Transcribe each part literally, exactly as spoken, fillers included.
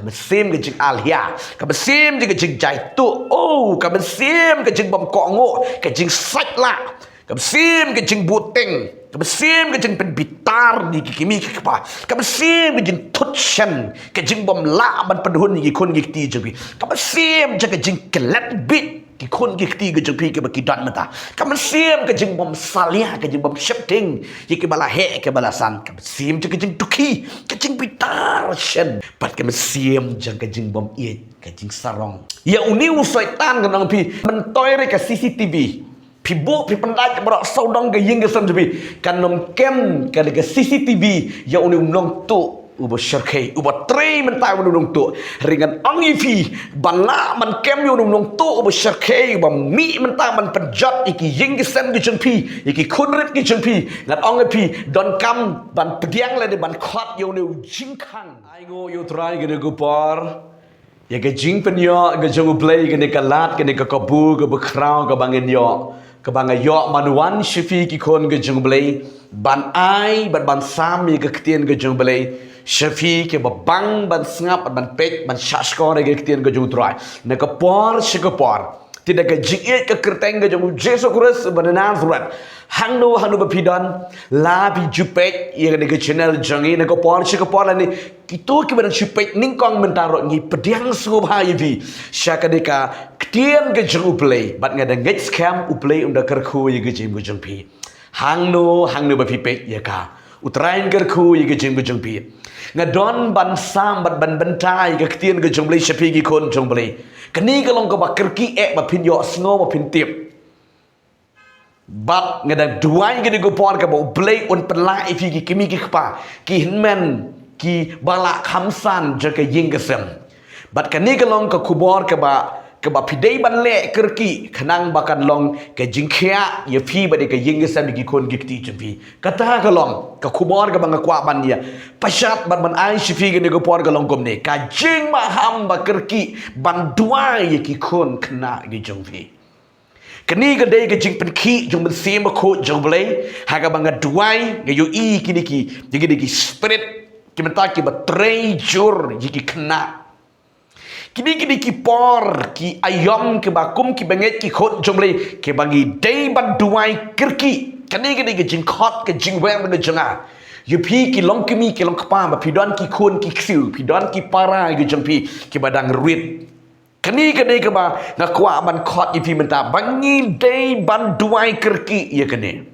Ka mynsiem ka jingalhia, ka mynsiem ka jingjaituh, oh, ka mynsiem ka jingbymkohnguh, ka jingsait lah, ka mynsiem ka jingbuteng, ka mynsiem ka jingpynbitar ïa ki kmie ki kpa, ka mynsiem ka jingtutshen, ka jingbymlah ban pynhun ïa ki khun ki kti jong phi, ka mynsiem ka jingklet bit ki khun ki kti ki jong phi kiba ki don mynta. Ka mynsiem ka jingbymsalia, ka jingbymsheptieng ïa kiba la heh kiba la san. Ka mynsiem ka jingdukhi, ka jingbitar shen. Bad ka mynsiem ka jingbymïeit, ka jingsarong. Ïa une u Soitan ngan ong phi, myntoi re ka C C T V. Phi buh phi pyndait baroh sawdong ka ïing ka sem jong phi, kan ym kem ka da ka C C T V ïa une u nongtuh uba shyrkhei, uba trei mynta ïa une u nongtuh. Hynrei ngan ong ïa phi, ban lah ban kem ïa une u nongtuh uba shyrkhei, uba mih mynta ban pynjot ïa ki ïing ki sem ki jong phi, ïa ki khun rit ki jong phi. Ngan ong ïa phi, donkam ban pdiang lane ban khot ïa une u jingkhang. Ai nguh ïa U Trai kane ka por. Ïa ka jingpynïoh ka jong U Blei, kane ka lad, kane ka kabu kaba khraw kaba ngin ïoh, kaba nga ïoh ban wan sha phi ki khun ka jong U Blei, ban ai bad ban sam ïa ka ktien ka jong U Blei sha phi kiba bang ban sngap, ban peit, ban shahshkor ïa ka ktien ka jong U Trai na ka por sha ka por. Te da ka jingïeit ka kyrteng ka jong U Jisu Khrist uba na Nazareth, hangno hangno ba phi don, la phi ju peit ïa kane ka channel jong ngi na ka por sha ka por, lane kito kiba dang shu peit nyngkong mynta ruh, ngi pdiang sngewbha ïa phi sha kane ka ktien ka jong U Blei. Bad nga da ngeit skhem U Blei un da kyrkhu ïa ka jingim ka jong phi. Hangno hangno ba phi peit ïa ka, U Trai un kyrkhu ïa ka jingim ka jong phi. Nga don ban sam bad ban bynta ïa ka ktien ka jong U Blei sha phi ki khun jong U Blei. Kane ka long kaba kyrkieh ba phin ïohsngew, ba phin tip. Bad nga dang duwai kane ka por kaba U Blei un pynlah ïa phi ki kmie ki kpa, ki hynmen, kiba la kham san jong ka ïing ka sem. Bad kane ka long ka khubor kaba, kaba phi dei ban leh kyrkieh, khnang ba kan long ka jingkhiah ïa phi bad ïa ka ïing ka sem, ïa ki khun ki kti jong phi. Kata ka long ka khubor kaba nga kwah ban ïa pynshai bad ban ai sha phi kane ka por, ka long kumne: ka jingmaham ba kyrkieh ban duwai ïa ki khun khynnah ki jong phi. Kane ka dei ka jingpynkhih jong u Mynsiem Bakhuid jong U Blei, ha kaba nga duwai, nga ïohi kine ki, kine ki spirit ki mynta kiba trei jur ïa ki khynnah. Kine, kine ki por, ki aïom kiba kum kiba ngeit ki khun jong U Blei, kiba ngi dei ban duwai kyrkieh. Kane ka dei ka jingkhot, ka jingwer ka jong nga ïa phi ki long kmie ki long kpa, ba phi don ki khun ki ksiew, phi don ki para ki jong phi kiba dang rit. Kane ka dei kaba nga kwah ban khot ïa phi mynta, ba ngi dei ban duwai kyrkieh ïa kane.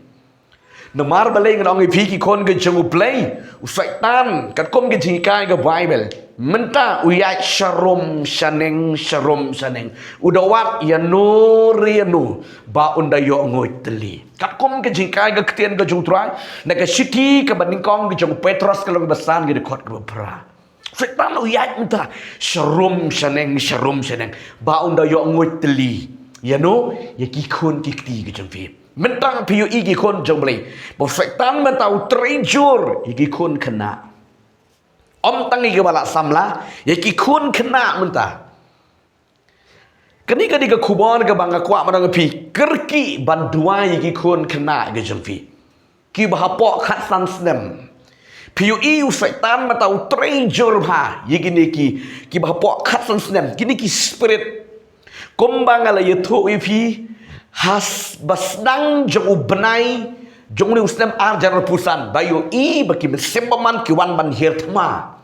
Namar balei ngan ong ïa phi ki khun ki jong U Blei? U Soitan, katkum ka jinghikai ka Baibl, mynta u ïaid sharum shaneng, sharum shaneng. U da wad ïano re ïano ba un da ïoh nguid tylli. Katkum ka jinghikai ka ktien ka jong U Trai, na ka shithi kaba nyngkong ka jong u Petros, ka lynnong ba san, ka dkhot kaba phra. Soitan u ïaid mynta sharum shaneng, sharum shaneng, ba un da ïoh nguid tylli. Ïano? Ïa ki khun ki kti ki jong phi. Mynta phi ïohi ki khun jong U Blei, ba u Soitan mynta u trei jur ïa ki khun khynnah. Ym tang ïa kiba la samla, ïa ki khun khynnah mynta. Kane ka dei ka khubor kaba nga kwah ban ong ïa phi, kyrkieh ban duwai ïa ki khun khynnah ki jong phi, kiba hapoh khatsan snem. Phi ïohi u Soitan mynta u trei jur bha ïa kine ki, kiba hapoh khatsan snem, kine ki spirit. Kumba nga la ïathuh ïa phi, ha ba sdang jong u bnai jong une u snem ar hajar arphew san, ba ïohi ba ki mynsiem bymman ki wan ban hiar thma,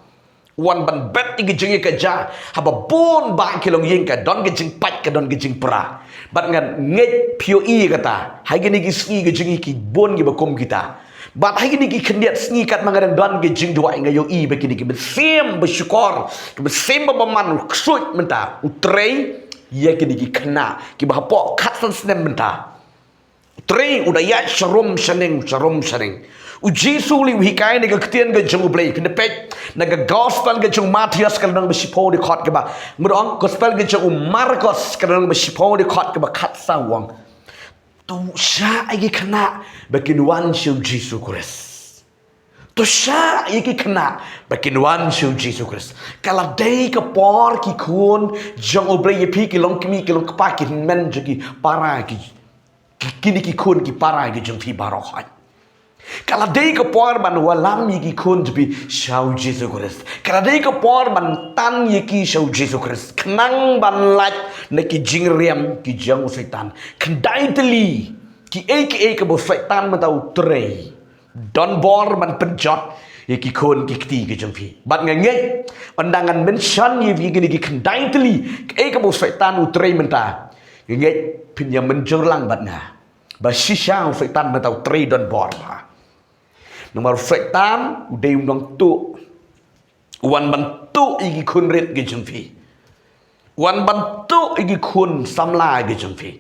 wan ban bet ïa ka jingïakajia. Haba bun bah ki longïing, ka don ka jingpait, ka don ka jingpra. Bad nga ngeit phi ïohi ïa kata ha kine ki sngi ki jong ngi, ki bun kiba kum kita. Bad ha kine ki khyndiat sngi, katba nga dang don ka jingduwai, nga ïohi ba kine ki mynsiem bashukor, ki mynsiem bymman, u ksuid mynta u trei ïa kine ki khynnah kiba hapoh khatsan snem mynta. Trei, u da ïaid sharum shaneng, sharum shaneng. U Jisu lei u hikai na ka ktien ka jong U Blei. Phin da peit na ka Gospel ka jong u Mathaios, ka lynnong ba shiphew, dkhot kaba, mut ong, Gospel ka jong u Markos, ka lynnong ba shiphew, dkhot kaba khatsaw, u ong: To shah ïa ki khynnah ba kin wan sha u Jisu Khrist. To shah ïa ki khynnah ba kin wan sha u Jisu Khrist. Ka la dei ka por, ki khun jong U Blei, ïa phi ki long kmie ki long kpa, ki hynmen jong ki para, ki, ki, kine ki khun ki para ki jong phi baroh. Ka la dei ka por ban wallam ïa ki khun jong phi sha u Jisu Khrist. Ka la dei ka por ban tan ïa ki sha u Jisu Khrist, khnang ban lait na ki jingriam ki jong u Soitan. Khyndai tylli kiei kiei kaba u Soitan mynta u trei, don bor ban pynjot ïa ki khun ki kti ki jong phi. Bad nga ngeit, ynda ngan mention ïa phi kine ki khyndai tylli kiei kaba u Soitan u trei mynta, nga ngeit phin ïa mynjur lang bad nga ba shisha u Soitan mynta u trei don bor bha. Namar u Soitan u dei u nongtuh. U wan ban tuh ïa ki khun rit ki jong phi. U wan ban tuh ïa ki khun samla ki jong phi.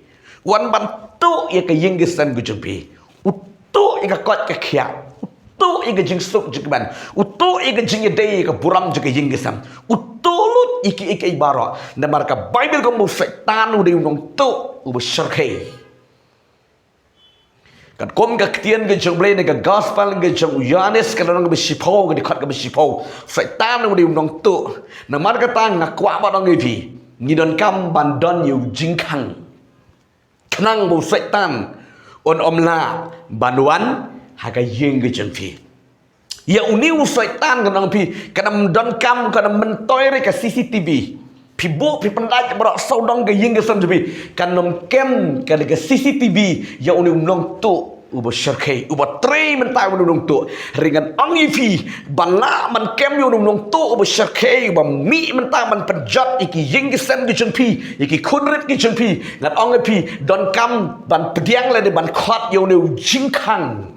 U wan ban tuh ïa ka ïing ka sem ki jong phi. U tuh ïa ka koit ka khiah. U tuh ïa ka jingsuk jingkmen. U tuh ïa ka jingïadei ïa ka burom jong ka ïing ka sem. U tuh lut ïa kiei kiei baroh. Namar ka Baibl ka ong ba u Soitan u dei u nongtuh uba shyrkhei. Katkum ka ktien ka jong U Blei na ka gospel ka jong u Ïoannis, ka lynnong kaba shiphew, ka dkhot kaba shiphew. Soitan u dei u nongtuh. Namar kata nga kwah ban ong ïa phi, ngi donkam ban don ïa u jingkhang, khnang ba u Soitan un ym lah ban wan ha ka ïing ka jong phi. Ïa une u Soitan, ngan ong ïa phi, kan ym donkam, kan ym myntoi re ka C C T V. Phi buh, phi pyndait baroh sawdong ka ïing ka sem jong phi, kan ym kem ka, ka C C T V ïa une u nongtuh uba shyrkhei, uba trei mynta ïa une u nongtuh. Hynrei ngan ong ïa phi, ban lah ban kem ïa une u nongtuh uba shyrkhei, uba mih mynta ban pynjot ïa ki ïing ki sem ki jong phi, ïa ki khun rit ki jong phi, ngan ong ïa phi, donkam ban pdiang lane ban khot ïa une u jingkhang.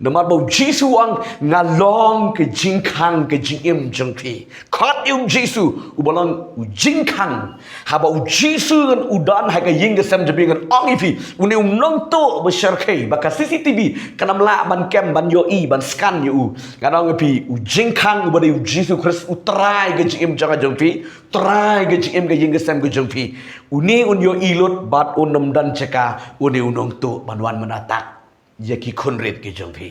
Namar ba u Jisu u ong, nga long ka jingkhang ka jingim jong phi. Khot ïa u Jisu uba long u jingkhang. Haba u Jisu ngan u don ha ka ïing ka sem jong phi, ngan ong ïa phi, une u nongtuh ba shyrkhei, ba ka C C T V kan ym lah ban kem, ban ïohi, ban scan ïa u. Ngan ong ïa phi, u jingkhang uba dei u Jisu Khrist, u trai ka jingim jong ka jong phi, trai ka jingim ka ïing ka sem ka jong phi. Une un ïohi lut bad un ym don jaka une u nongtuh ban wan myn attack ïa ki khun rit ki jong phi.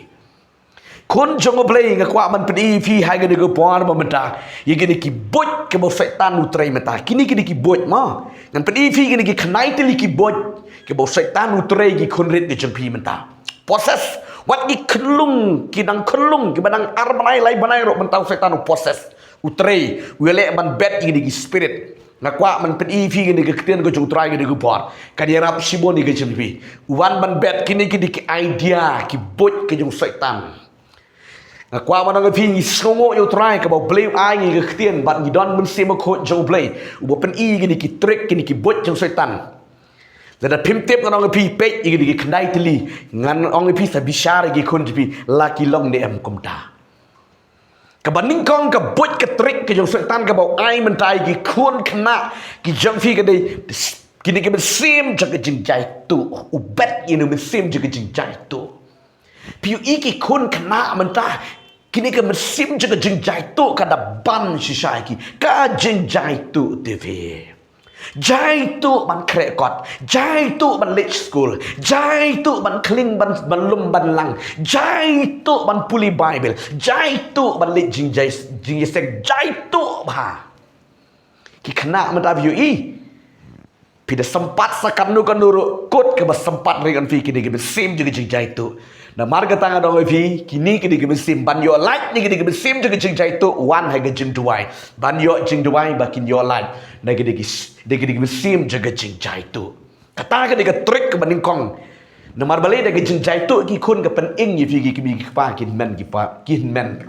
Khun jong U Blei, nga kwah ban pyni ïa phi ha kane ka por ba mynta ïa kine ki buit kiba u Soitan u trei mynta. Kine, kine ki buit mo. Ngan pyni ïa phi kine ki khyndai tylli ki buit kiba u Soitan u trei ïa ki khun rit ki jong phi mynta. Possess. Wat ki khunlung, ki dang khunlung, kiba dang ar bnai lai bnai ruh mynta u Soitan u possess. U trei, u ïaleh ban bet ïa kine ki spirit. Nga kwah ban pyni ïa phi kane ka ktien ka jong U Trai kane ka por. Kan ïarap shibun ïa ka jingim phi. U wan ban bet, kine ki dei ki idea, ki buit ka jong u Soitan. Nga kwah ban ong ïa phi, ngi sngewnguh ïa U Trai kaba U Blei u ai ngi ka ktien bad ngi don Mynsiem Bakhuid jong U Blei uba pyni ïa kine ki trick, kine ki buit jong u Soitan. Lada phim tip, ngan ong ïa phi, peit ïa kine ki khyndai tylli. Ngan ong ïa phi, sa bishar ïa ki khun jong phi la ki long ne em kumta. Kaba nyngkong ka buit ka trick ka jong u Soitan kaba u ai mynta ïa ki khun khynnah ki jong phi ka dei kine ki mynsiem jong ka jingjaituh. U bet ïa une u mynsiem jong ka jingjaituh. Phi ïohi ki khun khynnah mynta, kine ki mynsiem jong ka jingjaituh ka da ban shisha ïa ki. Ka jingjaituh te phi. Jaituh ban khreh kot, jaituh ban leit skul, jaituh ban khling ban, ban lum ban lang, jaituh ban pule Baibl, jaituh ban leit jingjai, jingïaseng, jaituh bha. Ki khynnah mynta phi ïohi, phi da sympat sa kano kano ruh, kut kaba sympat ring on phi, kine ki mynsiem jong ka jingjaituh. Namar kata nga ong ïa phi, kine ki dei ki mynsiem, ban ïoh lait na kine ki mynsiem jong ka jingjaituh, wan ha ka jingduwai. Ban ïoh jingduwai ba kin ïoh lait na kine ki, na kine ki mynsiem jong ka jingjaituh. Kata ka dei ka trick kaba nyngkong. Namar balei? Da ka jingjaituh ki khun ka pynim ïa phi ki kmie ki kpa, ki hynmen ki pa, ki hynmen.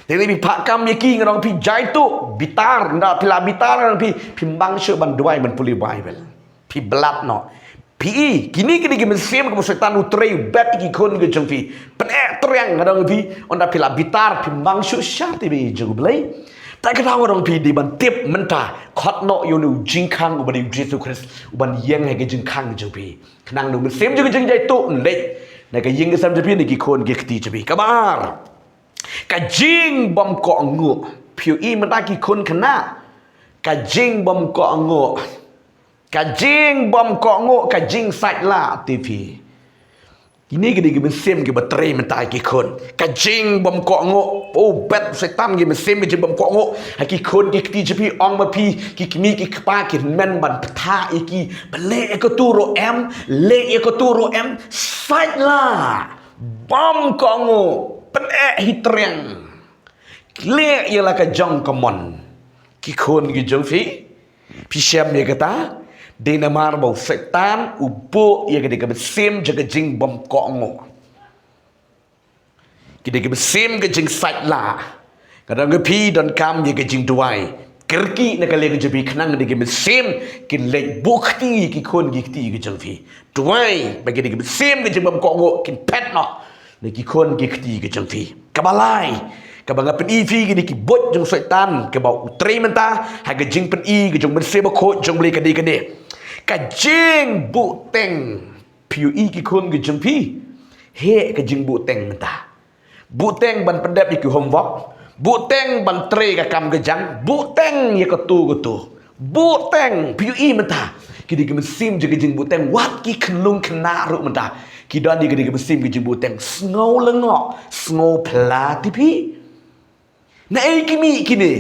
Te lei phi phah kam ïa ki, ngan ong ïa phi, jaituh, bitar, nda phi la bitar, ngan ong ïa phi, phim bang shuh ban duwai ban pule Baibl. Phi blad noh. Phi i, kine ki dei ki mynsiem kaba u Soitan u trei u bet ïa ki khun ki jong phi. Pyneh triang, ngan ong ïa phi, ynda phi la bitar, phim bang shuh sha tynrai jong U Blei. Te kata ngan ong ïa phi, dei ban tip mynta, khot noh ïa une u jingkhang uba dei u Jisu Khrist, u ban ïeng ha ka jingkhang jong phi. Khnang une u mynsiem jong ka jingjaituh un leit na ka ïing ka sem jong phi, na ki khun ki kti jong phi. Kaba ar, ka jingbymkohnguh. Phi ïohi mynta ki khun khynnah, ka jingbymkohnguh. Ka jingbymkohnguh, ka jingsait lah te phi. Kine ki dei ki mynsiem kiba trei mynta ha ki khun. Ka jingbymkohnguh. Oh, bet u Soitan ki mynsiem ka jingbymkohnguh ha ki khun ki kti jong phi. Ong ma phi, ki kmie ki kpa ki hynmen ban bthah ïa ki. Ba leh ïa kato ruh em, leh ïa kato ruh em, sait lah. Pom kohnguh, pyneh hi triang. Leh ïa la ka jong ka mon. Ki khun ki jong phi, phi shem ïa kata? Dei namar ba u Soitan u buh ïa ka dei ka mynsiem jong ka jingbymkohnguh. Ki dei ki mynsiem ka jingsaitlah. Ka dang ka phi donkam ïa ka jingduwai. Kyrkieh na ka liang ka jong phi khnang dei ki mynsiem kin leit buh kti ki khun ki kti ki jong phi. Duwai ba ki dei ki mynsiem ka jingbymkohnguh kin phet noh na ki khun ki kti ki jong phi. Kaba lai, kaba nga pyni phi ki dei ki buit jong u Soitan kaba u trei mynta ha ka jingpyni ka jong u Mynsiem Bakhuid jong u Blei ka dei kane. Ka jingbuhteng. Phi ïohi ki khun ki jong phi? Heh ka jingbuhteng mynta. Buhteng ban pyndep ïa ki homework. Buhteng ban trei ka kam ka jam. Buhteng ïa katu katu. Buhteng, phi ïohi mynta. Ki dei ki mynsiem jong ka jingbuhteng, wat ki khyllung khynnah ruh mynta. Ki don ïa ki dei ki mynsiem ka jingbuhteng. Sngew lyngngoh, sngew pla ti phi. Na ei ki mih kine?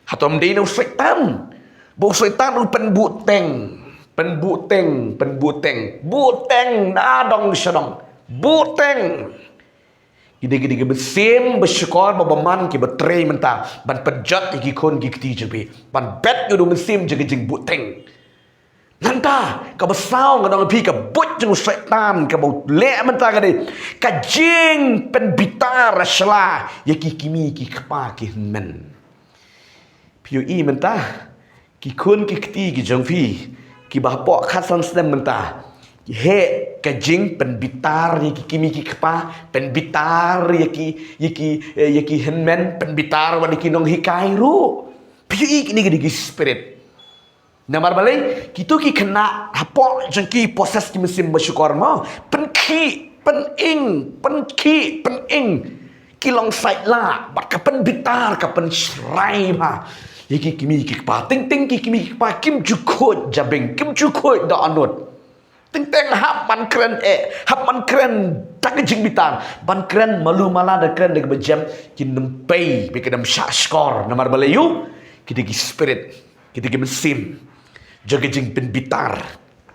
Hato ym dei na u Soitan? Ba u Soitan u pynbuhteng, pynbuhteng, pynbuhteng, buhteng na dong sha dong. Buhteng. Ki dei ki dei ki mynsiem ba shukor ba bymman kiba trei mynta ban pynjot ïa ki khun ki kti jong phi, ban bet ïa u mynsiem jong ka jingbuhteng. Nangta, kaba saw nga ong ïa phi ka buit jong u Soitan kaba u leh mynta ka dei ka jingpynbitar sha la ïa ki kmie ki kpa ki hynmen. Phi ïohi mynta ki khun ki kti ki jong phi kiba hapoh khatsan snem mynta, heh ka jingpynbitar ïa ki kmie ki kpa, pynbitar ïa ki, ïa ki, eh, ïa ki hynmen, pynbitar wat ïa ki nonghikai ruh. Phi ïohi kine ki dei ki spirit. Namar balei? Kitu ki khynnah hapoh jong ki possess ki mynsiem ba shukor mo. Pynkhih, pynïeng, pynkhih, pynïeng. Ki long saitlah bad ka pynbitar, ka pynshrai bha ïa ki kmie ki kpa. Teng teng ki kmie ki kpa kim ju khuid jabieng, kim ju khuid dohnud. Teng teng hap ban kren eh, hap ban kren da ka jingbitar, ban kren malu mala, da kren da kaba jem, kin ym pei, ba kin ym shah shkor. Namar balei? Ki dei ki spirit, ki dei ki mynsiem jong ka jingpynbitar.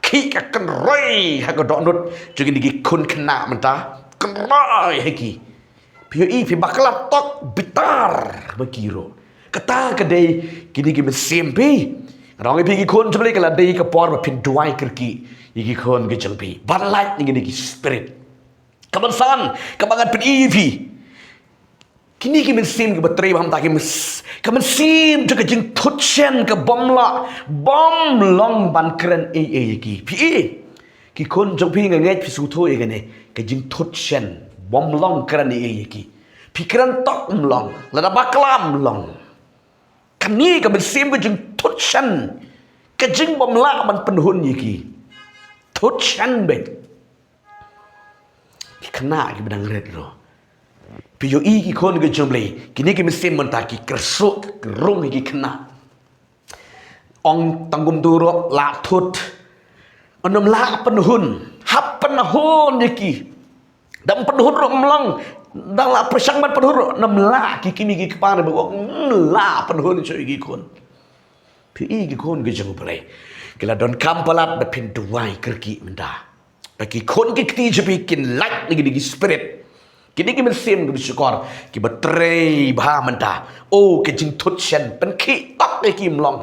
Khih ka kynroi ha ka dohnud jong kine ki khun khynnah mynta. Kynroi ha ki. Phi ïohi, phi bakla tok bitar ba ki ruh. Kata ka dei kine ki mynsiem phi. Nga ong ïa phi ki khun jong U Blei, ka la dei ka por ba phin duwai kyrkieh ïa ki khun ki jong phi ban lait na kine ki spirit. Kaba san, kaba ngan pyni ïa phi. Kine ki mynsiem kiba trei bha mynta ki mys-, ka mynsiem jong ka jingthut shen ka bym lah, bym long ban kren ei ei ïa ki. Phi i, ki khun jong phi, nga ngeit phi sngewthuh ïa kane, ka jingthut shen bym long kren ei ei ïa ki. Phi kren tok ym long, lada bakla ym long. Kane ka mynsiem ka jingthut shen, ka jingbym lah ban pynhun ïa ki. Thut shen beit. Ki khynnah kiba dang rit ruh. Phi ïohi ki khun ki jong U Blei, kine ki mynsiem mynta ki kyrsuk, ki rung ïa ki khynnah. Ong tang kumtu ruh, lah thut. Ym lah pynhun, hap pynhun ïa ki. Da ym pynhun ruh ym long, da lah pyrshang ban pynhun ruh ym lah, ki kmie ki kpa ne ba ym lah pynhun shuh ïa ki khun. Phi i ki khun ki jong U Blei, ki la donkam palat ba phin duwai kyrkieh mynta. Ba ki khun ki kti jong phi kin lait na kine ki spirit, kine ki mynsiem kiba shukor, kiba trei bha mynta. O, ka jingthut shen, pynkhih tok ïa ki ym long.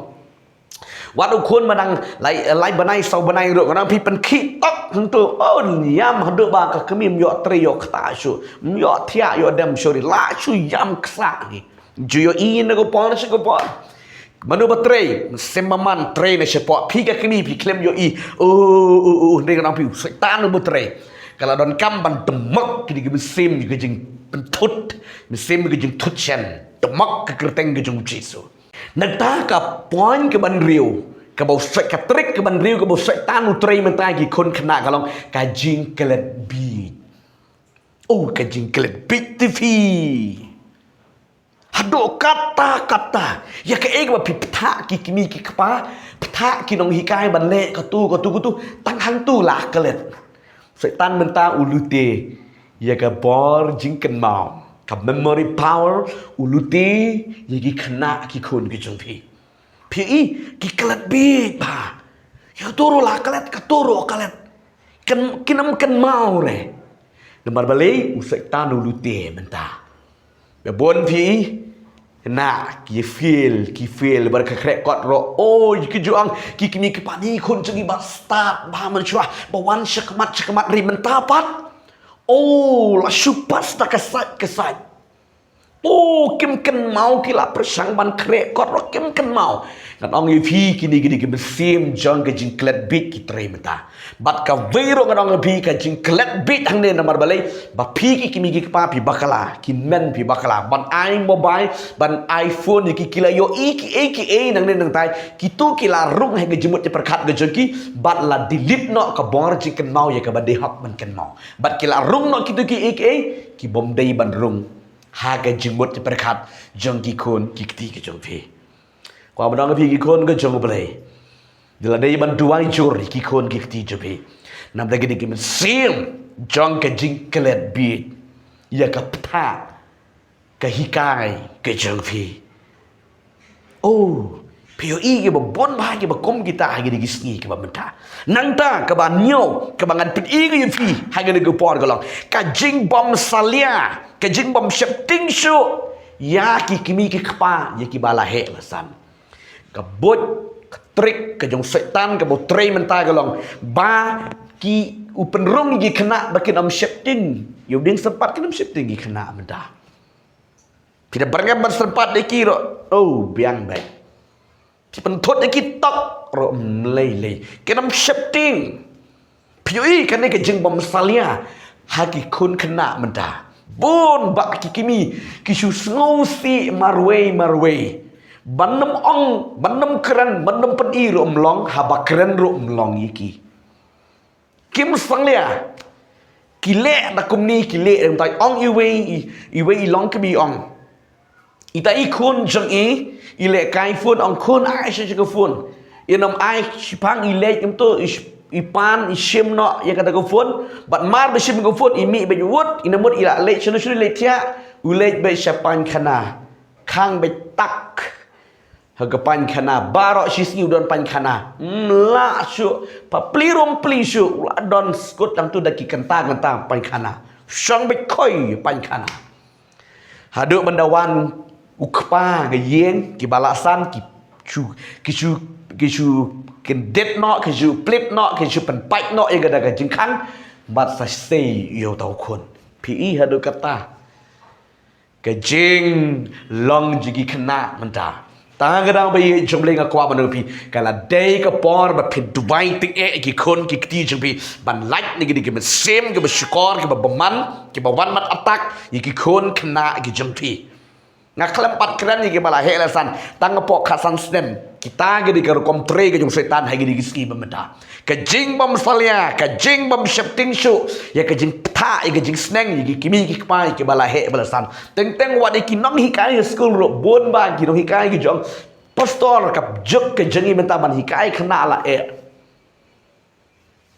Wat u khun ba dang lai, lai bnai saw bnai ruh, ka dang phi pynkhih tok hangtu. O, ym ïam haduh ba ka kmie ym ïoh trei ïoh ktah shuh, ym ïoh thiah ïoh dem shuh, lah shu ïam ksah hi. Ju ïohi na ka por sha ka por. Mano ba trei, mynsiem ba man trei na shapoh. Phi ka kmie phi khlem ïohi. O, o, o, hynrei ka dang phi, u Soitan uba trei, ka la donkam ban dmok kine ki mynsiem ka jingpynthut, mynsiem ka jingthut shen. Dmok ha ka kyrteng ka jong U Jisu. Nangta ka point kaba hynriew, kaba u Soi-, ka trick kaba hynriew kaba u Soitan u trei mynta ïa ki khun khynnah ka long ka jingklet bieit. O, ka jingklet bieit ti phi. Haduh katta katta, ïa kaei kaba phi pynthah ki kmie ki kpa, pynthah ki nonghikai ban leh katu katu katu, tang hangtu la klet. Soitan mynta u lute ïa ka bor jingkynmaw, ka memory power, u lute ïa ki khynnah ki khun ki jong phi. Phi i, ki klet bieit bha. Ïa katu ruh la klet, katu ruh klet. Kan, kin ym kynmaw re. Namar balei? U Soitan u lute mynta. Ba bun phi na ki fail, ki fail, bar ka khreh kot ro. Oh, ki ju ong, ki kmie ki kpa, ki khun jong ngi ba stad, ba mynshuwa, ba wan shakhmat, shakhmat, ri mynta pat. Oh, la shu pass da ka sait, ka sait. Oh, kim kynmaw, ki la pyrshang ban khreh kot ro, kim kynmaw. Ngan ong ïa phi, kine ki dei ki mynsiem jong ka jingklet bieit ki trei mynta. Bad kawei ruh ngan ong ïa phi, ka jingklet bieit hangne namar balei? Ba phi ki kmie ki kpa phi bakla, ki hynmen phi bakla. Ban ai mobile, ban ai phone ïa ki, ki la ïohi kiei kiei nangne nangtai. Kito ki la rung ha ka jingmut jingpyrkhat ka jong ki, bad la delete noh ka bor jingkynmaw ïa kaba dei hok ban kynmaw. Bad ki la rung noh kito kiei kiei ki bym dei ban rung ha ka jingmut jingpyrkhat jong ki khun ki kti ki jong phi. Kwah ban ong ïa phi, ki khun ki jong U Blei, da la dei ban duwai jur ïa ki khun ki kti jong phi. Namar ki dei ki mynsiem jong ka jingklet bieit ïa ka bthah ka hikai ka jong phi. Oh, phi ïohi kiba bun bha kiba kum kita ha kine ki sngi kiba mynta. Nangta kaba hynñiew kaba ngan pyni ïa phi ha kane ka por ka long ka jingbym salia, ka jingbym sheptieng shuh ïa ki kmie ki kpa, ïa kiba la heh la san. Ka buit, ka trik ka jong Soitan kaba u trei mynta ka long ba ki, u pynrung ïa ki khynnah ba kin ym sheptieng. Ïa u dieng sympat kin ym sheptieng ïa ki khynnah mynta. Phi da byrngem ban sympat ïa ki ruh, oh, biang beit. Phi pynthut ïa ki tok ruh, ym lei lei, kin ym sheptieng. Phi ïohi kane ka jingbym salia ha ki khun khynnah mynta. Bun bah ki kmie ki shu sngewsih marwei marwei. Ban ym ong, ban ym kren, ban ym pyni ruh ym long, haba kren ruh ym long ïa ki. Kim salia. Ki leh da kumne, ki leh da kumtai, ong iwei i, iwei i longkmie ong. Ita i khun jong i, i leh kai phone, ong khun ai sha ka phone. I nym ai shiphang, i leh kumto, i sh-, i pan, i shim noh ïa kata ka phone. Bad mar ba shim ka phone, i mih beit wut, i na mut i la leit shano shano, i leit thiah, u leit beit sha paikhana. Khang beit tak ha ka paikhana, baroh shi sngi u don paikhana. Ym lah shuh, pha plie ruh ym plie shuh, u la don skud tang tu da ki kynta kynta paikhana. Shong beit khoi paikhana. Haduh ban da wan u kpa ka ïing, kiba la san ki shu, ki shu, ki shu kyndit noh, ki shu plie noh, ki shu pynpait noh ïa ka da ka jingkhang. Bad sa sei ïa uta u khun. Phi i haduh kata ka jinglong jong ki khynnah mynta. Tang ka dang ba ïeit jong U Blei, nga kwah ban ong ïa phi, ka la dei ka por ba phin duwai tyngeh ïa ki khun ki kti jong phi ban lait na ki, ki mynsiem kiba shukor, kiba bymman, kiba wan ban attack ïa ki khun khynnah ki jong phi. Nga khlem pat kren ïa kiba la heh la san, tang hapoh khatsan snem. Kita ki dei ka rukom trei ka jong Soitan ha ki dei ki sngi ba mynta. Ka jingbym salia, ka jingbym sheptieng shuh ïa ka jingbthah, ïa ka jingsneng ïa ki kmie ki kpa ïa kiba la heh ba la san. Teng teng wat ïa ki nonghikai ha skul ruh, bun bah ki nonghikai ki jong pastor, ka juk ka jong ngi mynta ban hikai khynnah la eh.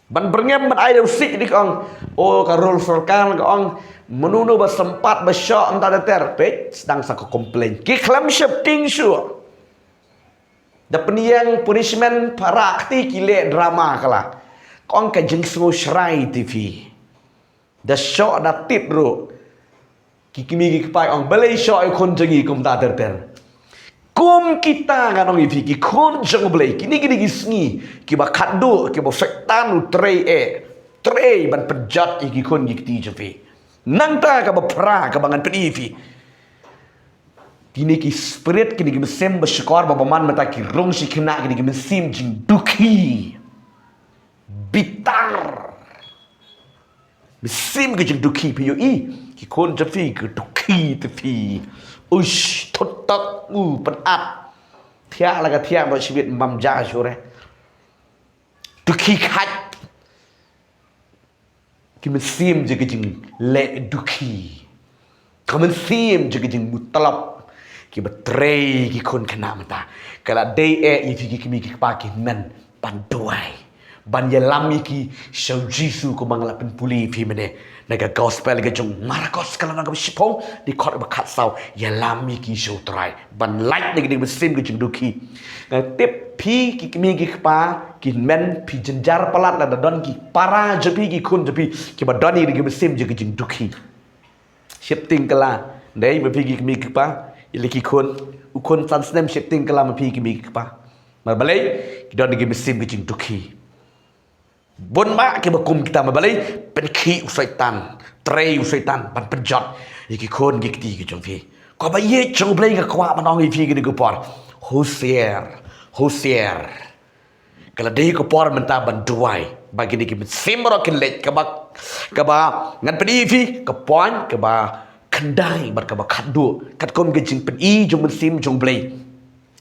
Ban byrngem ban ai da u sih, dei ka ong, oh, ka rule sorkar ka ong, mano mano ba sympat ba shoh mynta ter ter, peit, sdang sa ka complain. Ki khlem sheptieng shuh. Da pynïeng punishment, para kti ki leh drama ka la. Ka ong ka jingsngew shrai te phi. Da shoh da tip ruh. Ki kmie ki kpa ong, balei shoh ïa u khun jong ngi kumta ter ter. Kum kita, ngan ong ïa phi, ki khun jong U Blei, kine ki dei ki sngi kiba khatduh, kiba Soitan u trei eh, trei ban pynjot ïa ki khun ki kti jong phi. Nangta kaba phra kaba ngan pyni ïa phi. Kine ki spirit, kine ki mynsiem ba shukor ba bymman mynta ki rung sha ki khynnah, kine ki mynsiem jingdukhi. Bitar. Mynsiem ka jingdukhi, phi ïohi. Ki khun jong phi ki dukhi te phi. Uish, thut tok, u pynat. Thiah la ka thiah, ba shibit mam ja shuh re. Dukhi khat. Ki mynsiem jong ka jingleh dukhi. Ka mynsiem jong ka jingmutlop kiba trei ki khun khynnah mynta. Ka la dei eh ïa phi ki kmie ki kpa ki hynmen ban duwai. Ban ïalam ïa ki sha u Jisu, kumba nga la pynpule ïa phi mynne na ka gospel ka jong u Markos ka lynnong kaba shiphew, dkhot ba khatsaw, ïalam ïa ki sha u Trai. Ban lait na kane ka mynsiem ka jingdukhi. Nga tip phi ki kmie ki kpa, ki hynmen, phi jynjar palat lada don ki para jong phi, ki khun jong phi kiba don ïa kane ka mynsiem jong ka jingdukhi. Sheptieng kylla. Dei ma phi ki kmie ki kpa, ïa la ki khun, u khun san snem sheptieng kylla ma phi ki kmie ki kpa. Namar balei? Ki don ïa ka mynsiem ka jingdukhi. Bun bah kiba kum kita, namar balei? Pynkhih u Soitan, trei u Soitan ban pynjot ïa ki khun ki kti ki jong phi. Ko ba ïeit jong U Blei, nga kwah ban ong ïa phi kane ka por, husiar, husiar. Ka la dei ka por mynta ban duwai ba kine ki mynsiem baroh kin leit. Kaba, kaba ngan pyni ïa phi, ka point kaba khyndai bad kaba khatduh, katkum ka jingpyni jong u Mynsiem jong U Blei.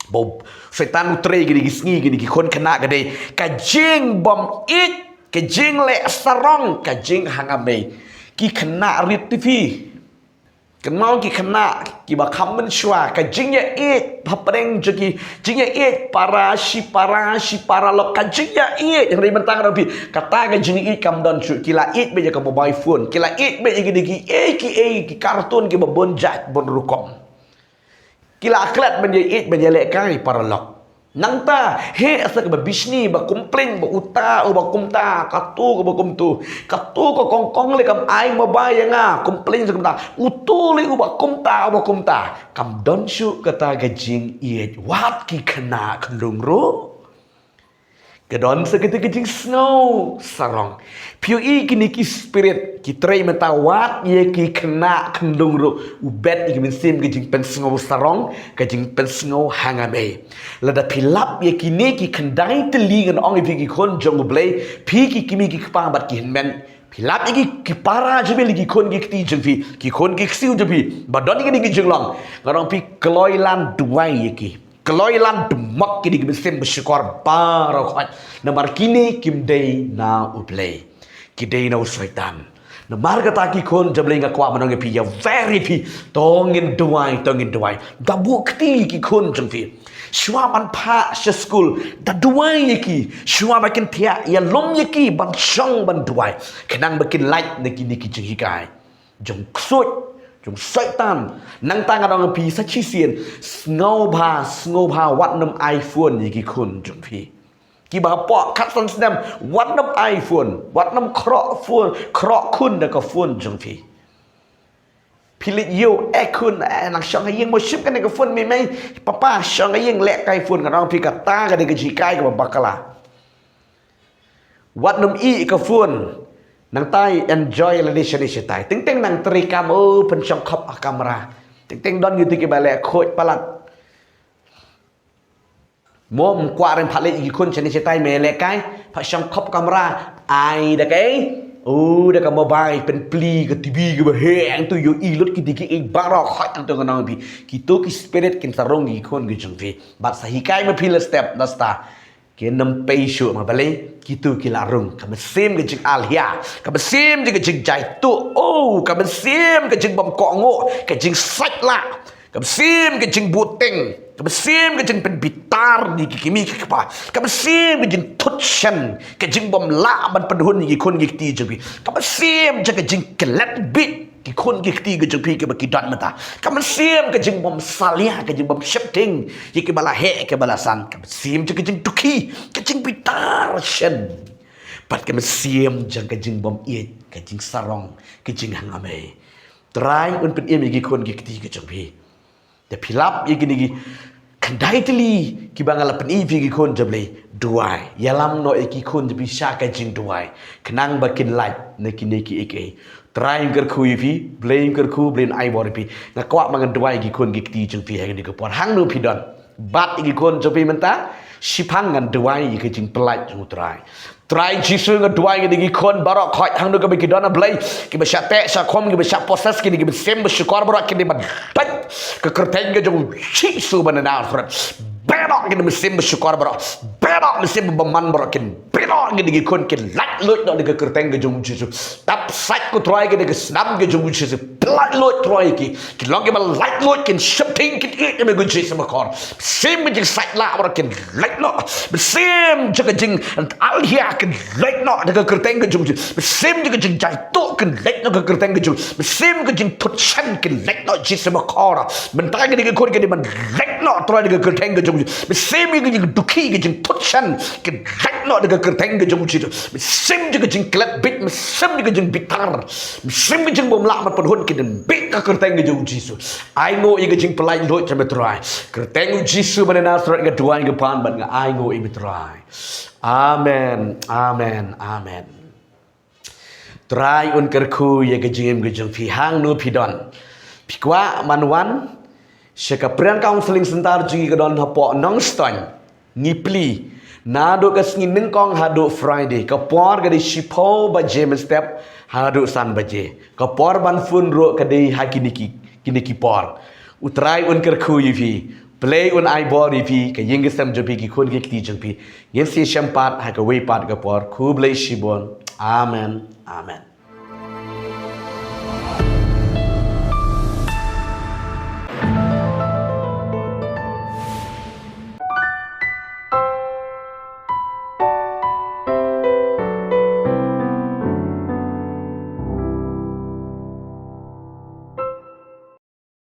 Ba u Soitan u trei kine ki sngi, kine ki khun khynnah, ka dei ka jingbym ïeit, ka jingleh sarong, ka jinghangam ei. Ki khynnah rit te phi. Kynmaw, ki khynnah kiba kham mynshuwa, ka jingïaieit hapdeng jong ki, jingïaieit para shi para, shi para lok, ka jingïaieit. Hynrei mynta nga ong ïa phi, kata ka jingïaieit kam don shuh. Ki la ïeit beit ïa ka mobile phone, ki la ïeit beit ïa kine kiei kiei ki cartoon kiba bun jait bun rukom. Ki la klet ban ïaieit ban ïalehkai para lok. Nangta heh sa kaba bishni, ba complain ba uta uba kumta, kato kaba kumto, kato ka kongkong lei kam ai mobile ïa nga, complain sa kumta, uto lei uba kumta, uba kumta. Kam don shuh kata ka jingïeit. Wat ki khynnah khyllung ruh, ka don sa kata ka jingsngew sarong. Phi ïohi, kine ki spirit ki trei mynta wat ïa ki khynnah khyllung ruh, u bet ïa ka mynsiem ka jingpynsngew sarong, ka jingpynsngew hangam ei. Lada phi lap ïa kine ki khyndai tylli, ngan ong ïa phi ki khun jong U Blei, phi ki kmie ki kpa bad ki hynmen, phi lap ïa ki, ki para jong phi, ki khun ki kti jong phi, ki khun ki ksiew jong phi ba don ïa kine ki jinglong, ngan ong ïa phi, kloi lan duwai ïa ki. Kloi lan dmok kine ki mynsiem bashukor baroh khoit. Namar kine kim dei na U Blei, ki dei na u Soitan. Namar kata, ki khun jong U Blei, nga kwah ban ong ïa phi, ïa wer ïa phi, to ngin duwai, to ngin duwai. Da buh kti ki khun jong phi. Shuwa ban phah sha skul, da duwai ïa ki. Shuwa ba kin thiah, ïalum ïa ki ban shong ban duwai, khnang ba kin lait na kine ki jinghikai jong u ksuid, jong u Soitan. Nangta nga ong ïa phi sa shisien, sngewbha, sngewbha wat nym ai phone ïa ki khun jong phi. Kiba hapoh khatsan snem, wat nym ai phone, wat nym khroh phone, khroh khun da ka phone jong phi. Phi leit ïoh, eh khun, eh, nang shong ha ïing, mo shim kane ka phone, mei mei, papa, shong ha ïing lehkai phone. Nga ong ïa phi, kata ka dei ka jinghikai kaba bakla. Wat nym ïeh ïa ka phone. Nangta enjoy lade shane shatai. Teng teng nang trei kam, oh, pynshong khop ha kamra. Teng teng don kito kiba leh khuid palat. Mo, ym kwah re ban phah leit ïa ki khun shane shatai, me lehkai, phah shong khop ha kamra. Ai da kaei? Oh, da ka mobile, pynplie ka TV kaba heh, hangto ïohi lut kito kiei baroh khoit. Hangto nga ong ïa phi, kito ki spirit kin sa rung ïa ki khun ki jong phi. Bad sa hikai ma phi la step, nasta. Kin nym pei shuh, namar balei? Kito ki la rung. Ka mynsiem ka jingalhia, ka mynsiem ka jingjaituh, oh, ka mynsiem ka jingbymkohnguh, ka jingsait lah, ka mynsiem ka jingbuhting, ka mynsiem ka jingpynbitar ïa ki kmie ki kpa, ka mynsiem ka jingthut shen, ka jingbymlah ban pynhun ïa ki khun ki kti jong phi, ka mynsiem ka jingklet bit ki khun ki kti ki jong phi kiba ki don mynta. Ka mynsiem ka jingbymsalia, ka jingbymsheptieng ïa kiba la heh, kiba la san. Ka mynsiem ka jingdukhi, ka jingbitar shen. Bad ka mynsiem jong ka jingbymïeit, ka jingsarong, ka jinghangam ei. Trai un pynim ïa ki khun ki kti ki jong phi. Te phi lap ïa kine ki khyndai tylli kiba nga la pyni ïa phi, ki khun jong U Blei, duwai. Ïalam noh ïa ki khun jong phi sha ka jingduwai, khnang ba kin lait na kine kiei kiei. Trai un kyrkhu ïa phi, Blei un kyrkhu, Blei un ai bor ïa phi. Nga kwah ba ngan duwai ïa ki khun ki kti jong phi ha kane ka por, hangno phi don. Bat ïa ki khun jong phi mynta, shiphang ngan duwai ïa ka jingpyllait jong U Trai. Trai Jisu, nga duwai ïa kine ki khun baroh khoit, hangno kaba ki don, A Blei, kiba shah teh shah khum, kiba shah possess, kine ki mynsiem bashukor baroh, kine ban peit ka kyrteng ka jong U Jisu ba na Nasareth. Bedoh kine ki mynsiem bashukor baroh, bedoh mynsiem bymman baroh, kin bedoh, kine ki khun kin lait luid noh da ka kyrteng ka jong U Jisu. Tap sait, ko Trai, kine ki snam ka jong U Jisu. laitluid Trai ki. Ki long kiba laitluid, kin sheptieng, kin ïeit ïa me ko Jisu bakordor. Mynsiem ka jingsaitlah baroh kin leit noh. Mynsiem jong ka jingalhia kin leit noh da ka kyrteng ka jong u Jisu. Mynsiem jong ka jingjaituh kin leit noh da ka kyrteng ka jong u Jisu. Mynsiem ka jingthut shen kin leit noh Jisu bakordor. Mynta kine ki khun kine ban leit noh Trai da ka kyrteng ka jong u Jisu. Mynsiem ka jingdukhi, ka jingthut shen kin leit noh da ka kyrteng ka jong u Jisu. Mynsiem jong ka jingklet bieit, mynsiem jong ka jingbitar, mynsiem ka jingbymlah ban pynhun, kin bit da ka kyrteng ka jong u Jisu. Ai nguh ïa ka jingpyllait luid jong me Trai. Kyrteng u Jisu ba na Nasareth nga duwai, nga pan bad nga ai nguh ïa me Trai. Amen. Amen. Amen. Trai un kyrkhu ïa ka jingim ka jong phi hangno phi don. Phi kwah ban wan sha ka Prayer Counseling Center jong ngi ka don hapoh Nongstoiñ, Ngipli, naduh ka sngi Nyngkong haduh Friday. Ka por ka dei shiphew baje mynstep haduh san baje. Ka por ban phone ruh ka dei ha kine ki, kine ki por. U Trai un kyrkhu ïa phi. Blei un ai bor ïa phi, ka ïing ka sem jong phi, ki khun ki kti jong phi. Ngin sa ïashem pat ha kawei pat ka por. Khublei shibun. Amen. Amen.